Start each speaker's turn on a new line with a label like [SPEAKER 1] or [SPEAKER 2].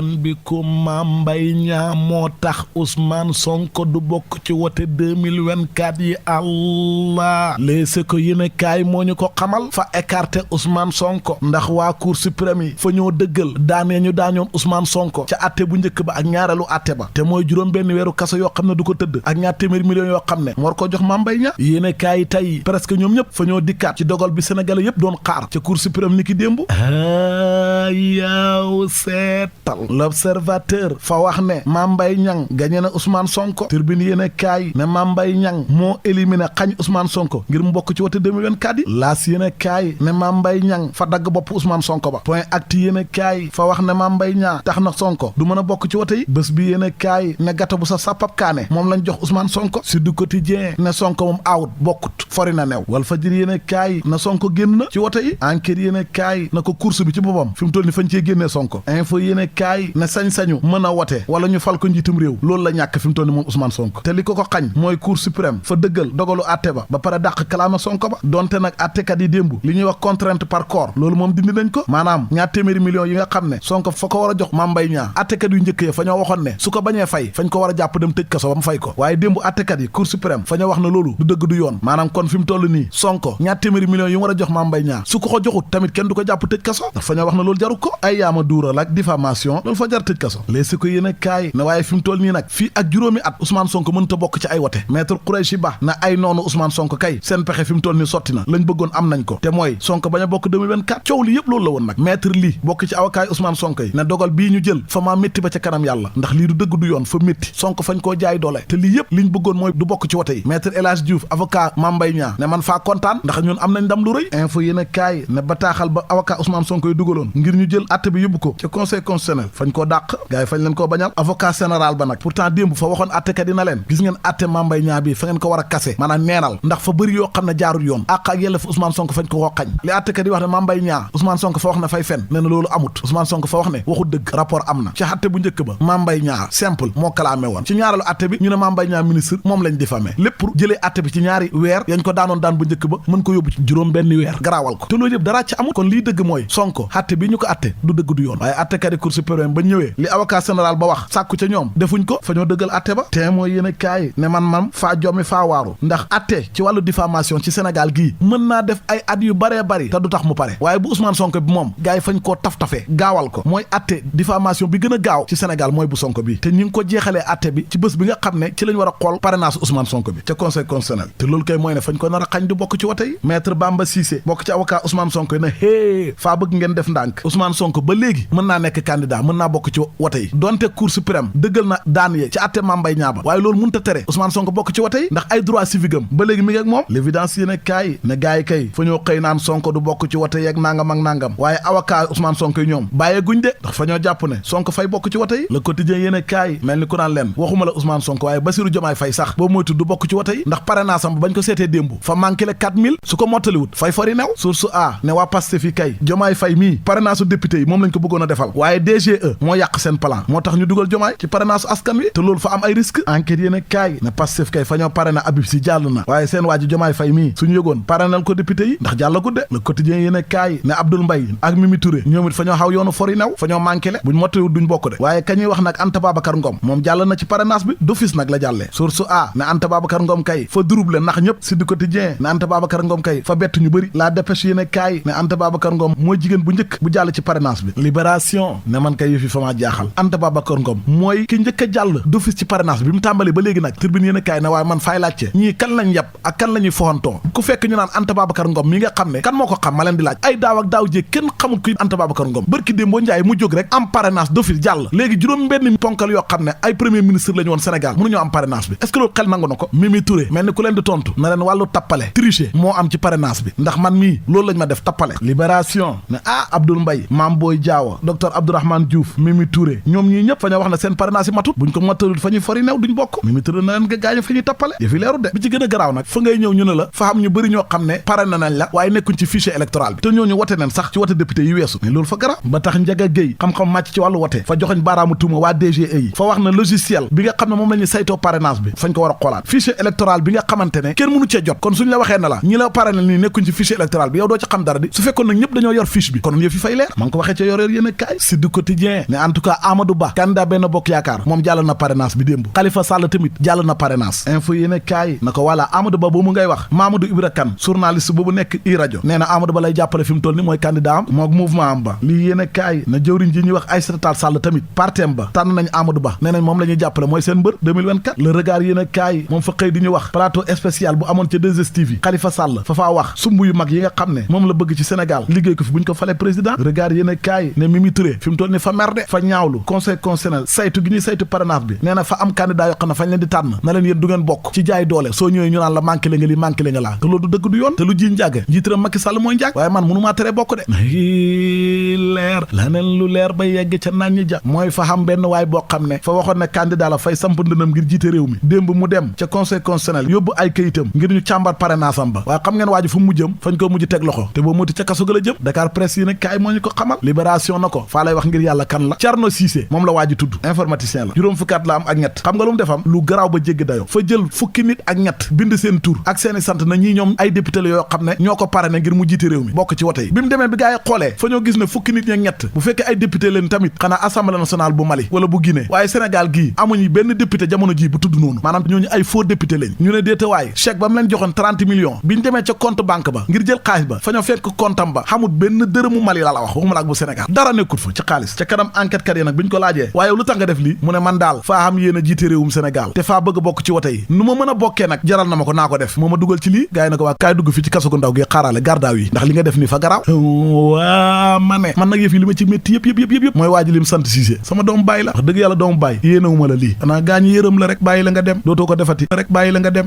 [SPEAKER 1] marhaban bikum Mame Mbaye Niang moo tax Ousmane Sonko du bokk ci wote 2024 yi allah léese ko yéen kaay moo ñu ko xamal fa écarté Ousmane Sonko ndax waa Cour suprême yi fa ñoo dëggal daanee ñu daañoon Ousmane Sonko ca atte bu njëkk ba ak ñaareelu atte ba te mooy juróom benn weeru kaso yoo xam ne du ko tëdd ak ñaar téeméeri millions yoo xam ne war ko jox Mame Mbaye Niang yéen kaay tey presque ñoom ñëpp fa ñoo dikkaat ci dogal bi Sénégalais yëpp doon xaar ca Cour suprême ni ki démb yaw seetal l'observateur fa wax ne Mame Mbaye Niang gagné na Ousmane Sonko turbine yéen kaay ne Mame Mbaye Niang moo éliminé xañ Ousmane Sonko ngir mu bokk ci wote 2024 yi laas yéen kaay ne Mame Mbaye Niang fa dagg bopp Ousmane Sonko ba point actu yéen kaay fa wax ne Mame Mbaye Niang tax na Sonko du mën a bokk ci wote yi bés bi yéen kaay ne gata bu sa sàppab kaane moom lañ jox Ousmane Sonko si du quotidien ne Sonko moom awut bokkut fori na new wal fajir yéen kaay na Sonko génn na ci wote yi enquête yéen kaay na ko course bi ci boppam fi mu toll ni fañ cee génnee Sonko info yéen kaay ne sañ-sañu mën a wote wala ñu fal ko njiitum réew loolu la ñàkk fi mu toll ni moom Ousmane Sonko te li ko xañ mooy Cour suprême fa dëggal dogalu atte ba pare dàq kalaama Sonko ba donte nag attekat yi démb li ñuy wax contrainte par corps loolu moom dindi nañ ko maanaam ñaar téeméeri millions yi nga xam ne Sonko fa ko war a jox Mame Mbaye Niang attekat yu njëkk ya fa ñoo waxoon ne su ko bañee fay fañ ko war a jàpp dem tëj kaso ba mu fay ko waaye démb attekat yi Cour suprême fa ñoo wax ne loolu du dëgg du yoon maanaam kon fi mu toll nii Sonko ñaar téeméeri millions yi mu war a jox Mame Mbaye Niang su ko joxut tamit kenn du ko jàpp tëj kaso ndax fa ñoo wax ne loolu jaru ko ay yaama duural ak diffamation loolu fa jar tëj kaso léegi ko yéen a kaay ne waaye fi mu toll nii nag fii ak juróomi at Ousmane Sonko mënta bokk ci ay wote maître Khoureychi Ba na ay noonu Ousmane Sonko kay seen pexe fi mu toll nii sotti na lañ bëggoon am nañ ko te mooy Sonko bañ a bokk 2024 coow li yëpp loolu la woon nag maître lii bokk ci avocat yi Ousmane Sonko yi ne dogal bii ñu jël fa maa métti ba ca kanam yàlla ndax lii du dëgg du yoon fa métti Sonko fañ koo jaay doole te lii yëpp liñ bëggoon mooy du bokk ci wote yi maître El Hadji Diouf avocat Mame Mbaye Niang ne man faa kontaan ndax ñun am nañ ndam lu rëy info yéen a kaay ne bataaxal ba avocat Ousmane Sonko yi dugaloon ngir ñu jël atte bi yóbbu ko ca conseil constitutionnel fañ koo dàq gars yi fañ leen koo bañal avocat général ba nag pourtant démb fa waxoon attekat yi na leen gis ngeen atte Mame Mbaye Niang bi fa ngeen ko war a kase maanaam neenal ndax fa bëri yoo xam ne jaarul yoon àq ak yelleef Ousmane Sonko fañ ko koo xañ li attekat yi wax ne Mame Mbaye Niang Ousmane Sonko fa wax ne fay fen nee na loolu amut Ousmane Sonko fa wax ne waxu dëgg rapport am na ci atte bu njëkk ba Mame Mbaye Niang simple moo kalaame woon ci ñaareelu atte bi ñu ne Mame Mbaye Niang ministre moom lañ diffamé lépp pour jëlee atte bi ci ñaari weer yañ ko daanoon daan bu njëkk ba mën ko yóbbu ci juróom benn weer garaawal ko te loolu yëpp dara ci amut kon lii dëgg mooy Sonko atte bi ñu ko atte du dëgg du yoon waaye attekat yi Cour suprême ba ñëwee li avocat général ba wax sàkku ca ñoom defuñ ko fa ñoo dëggal atte ba te mooy yéen a kaay ne man faa jommi faa waaru ndax atte ci wàllu diffamation ci Sénégal gii mën naa def ay at yu baree bari te du tax mu pare waaye bu Ousmane Sonko bi moom gars yi fañ koo taf-tafee gaawal ko mooy atte diffamation bi gën a gaaw ci Sénégal mooy bu Sonko bi te ñi ngi ko jeexalee atte bi ci bés bi nga xam ne ci lañ war a xool parrainage Ousmane Sonko bi ca conseil constitutionnel te loolu kay mooy ne fañ ko nar a xañ du bokk ci wote yi maître Bamba Cissé bokk ci avocat Ousmane Sonko yi ne hée faa bëgg ngeen def ndànk Ousmane Sonko ba léegi mën naa nekk candidat mën naa bokk ci wote yi donte Cour suprême dëggal na daan yee ci atte Mame Mbaye Niang ba waaye loolu mënut a tere Ousmane Sonko bokk ci wote yi ndax ay droit civique am ba léegi mi ngi ak moom l'évidence yéen a kaay ne gars yi kay fa ñoo xëy naan Sonko du bokk ci wote yeeg nangam ak nangam waaye avocat Ousmane Sonko yi ñoom bàyyee guñ de ndax fa ñoo jàpp ne Sonko fay bokk ci wote yi le quotidien yéen a kaay mel ni ku naan leen waxuma la Ousmane Sonko waaye Bassirou Diomaye Faye sax boobu moytu du bokk ci wote yi ndax parrainage am bañ ko seetee démb fa manqué le 4000 su ko mottaliwut fay fori new source a ne waa Pastef fi kay Diomaye Faye mii parrainage su député yi moom lañ ko bëggoon a defal waaye DGE moo yàq seen plan moo tax ñu dugal Diomaye ci parrainage askan wi te loolu fa am ay risque enquête yéen a kaay ne Pastef kay fa ñoo parrainé Habib Sy jàll na waaye seen waa ji Diomaye Faye mii suñu yëgoon parrainel ko député yi ndax jàll gudde le quotidien yéen a kaay ne Abdoul Mbaye ak Mimi Touré ñoom it fa ñoo xaw yoonu fori new fa ñoo manqué le buñ mottaliwut duñ bokk de waaye kañuy wax nag Anta Babacar Ngom moom jàll na ci parrainage bi d'office nag la jàllee source a ne Anta Babacar Ngom kay fa double nax ñëpp si du quotidien ne Anta Babacar Ngom kay fa bett ñu bëri la dépêche yéen a kaay ne Anta Babacar Ngom mooy jigéen bu njëkk bu jàll ci parrainage bi libération ne man kay yëf yi fa maa jaaxal Anta Babacar Ngom mooy ki njëkk a jàll d'office ci parrainage bi mu tàmbali ba léegi nag tribune yéen a kaay ne waaye man faay laajte ñii kan lañ yàpp ak kan la ñuy foxantoo ku fekk ñu naan Anta Babacar Ngom mi nga xam ne kan moo ko xam ma leen di laaj ay daaw ak daaw jéeg kenn xamul kuy Anta Babacar Ngom bërki démb boo njaay mu jóg rek am parrainage d'office jàll léegi juróom benn ponkal yoo xam ne ay premier ministre la ñu woon Sénégal mënuñoo am parrainage bi est-ce que loolu xel nangu na ko Mimi Touré mel ni ku leen di tontu na leen wàllu tappale tricher moo am ci parrainage bi ndax man mii loolu lañ ma def tappale libération ne Abdoul Mbaye Mame Boye Diao docteur Abdourahmane Diouf Mimi Touré ñoom ñii ñëpp fa ñoo wax ne seen parrainage yi matut buñ ko matalul fa ñuy fori new duñ bokk Mimi Touré na leen nga gaañu fa ñuy tappale yëfi leeru de bi ci gën a garaaw nag fa ngay ñëw ñu ne la fa xam ñu bëri ñoo xam ne parrainé nañ la waaye nekkuñ ci fichier électoral bi te ñooñu wote nañ sax ci wote député yi weesu mais loolu fa garaaw ba tax Ndiaga Gueye xam-xam màcc ci wàllu wote fa joxoñ baaraamu tuuma waa DGE yi fa wax na logiciel bi nga xam ne moom la ñuy saytoo parrainage bi fañ ko war a xoolaat fichier électoral bi nga xamante ne kenn mënu cee jot kon suñ la waxee na la ñi la parrainé nii nekkuñ ci fichier électoral bi yow doo ci xam dara di su fekkoon nag ñëpp dañoo yor fiche bi kon yëf yi fay leer ma ngi ko waxee ca yor yéen a kaay si du quotidien Quotidien ne en tout cas Amadou Ba candidat Benno Bokk Yaakaar moom jàll na parrainage bi démb Khalifa Sall tamit jàll na parrainage info yéene kaay na ko voilà Amadou Ba boobu ngay wax Mamadou Ibra Kane journaliste boobu nekk i rajo nee na Amadou Ba lay jàppale fi mu toll ni mooy candidat am mook mouvement am ba lii yéene kaay na jëwriñ ji ñuy wax Aïssata Tall Sall tamit partem ba tànn nañ Amadou Ba nee nañ moom la ñuy jàppale mooy seen mbër 2024 le regard yéene kaay moom fa xëy di ñu wax plateau spécial bu amoon ca 2STV Khalifa Sall fa faa wax sumb yu mag yi nga xam ne moom la bëgg ci Sénégal liggéey ko fi bu ñu ko falee président regard yéene kaay ne Mimi Touré fi mu toll ni fa merde fa ñaawlu conseil constitutionnel saytu gi ñuy saytu parrainage bi nee na fa am candidat yoo xam ne fañ leen di tànn na leen yéen du ngeen bokk ci jaay doole soo ñëwee ñu naan la manqué le nga li manqué le nga laa te loolu du dëgg du yoon te lu ji njàgg njiitaram Macky Sall mooy njàgg waaye man mënumaa tere bokk de leer laneen lu leer ba yegg ca naan ñi ja mooy fa xam benn waay boo xam ne fa waxoon ne candidat la fay samp ndënam ngir jiite réew mi démb mu dem ca conseil constitutionnel yóbbu ay kayitam ngir ñu càmbar parrainage am ba waaye xam ngeen waa ji fu mu jëm fañ ko mujj teg loxo te boo muti ca kaso ga la jëm Dakar Presse yi nag kaay moo ñu ko xamal libération na ko faa lay wax ngir yàlla kan la Thierno Cissé moom la waa ji tudd informaticien la juróom fukki at la am ak ñett xam nga lu mu defam lu garaaw ba jéggi dayo fa jël fukki nit ak ñett bind seen tur ak seeni sant na ñii ñoom ay député la yoo xam ne ñoo ko parrainé ngir mu jiite réew mi bokk ci wote yi bi mu demee bi gaa yi xoolee fa ñoo gis ne fukki nit ñi ak ñett bu fekkee ay député leen tamit xanaa assemblée nationale bu Mali wala bu Guinée waaye Sénégal gii amuñu benn député jamono ji bu tudd noonu maanaam ñooñu ay faux député lañ ñu ne déetawaay chèque ba mu leen joxoon 30 millions bi ñu demee ca compte banque ba ngir jël xaalis ba fa ñoo fekk comptam ba xamul benn dërëmu Mali la wax waxuma la ak bu Sénégal dara nekkut fa ci xaalis ca kanam enquête kat yi nag bi ñu ko laajee waaye lu tax nga def lii mu ne man daal faa xam yéen a jiite réewum Sénégal te faa bëgg a bokk ci wote yi nu ma mën a bokkee nag jaral na ma ko naa ko def moo ma dugal ci lii gars yi na ko waa kaay dugg fi ci kaso gu ndaw gi xaaraale gardaaw yi ndax li nga def nii fa garaaw waa ma ne man nag yëf yi li ma ci métti yëpp mooy waa ji lim sant Cissé sama doomu bàyyi la wax dëgg yàlla doomu bàyyi yéenewuma la lii xanaa gaañ yërëm la rek bàyyi la nga dem dootoo ko defati rek bàyyi la nga dem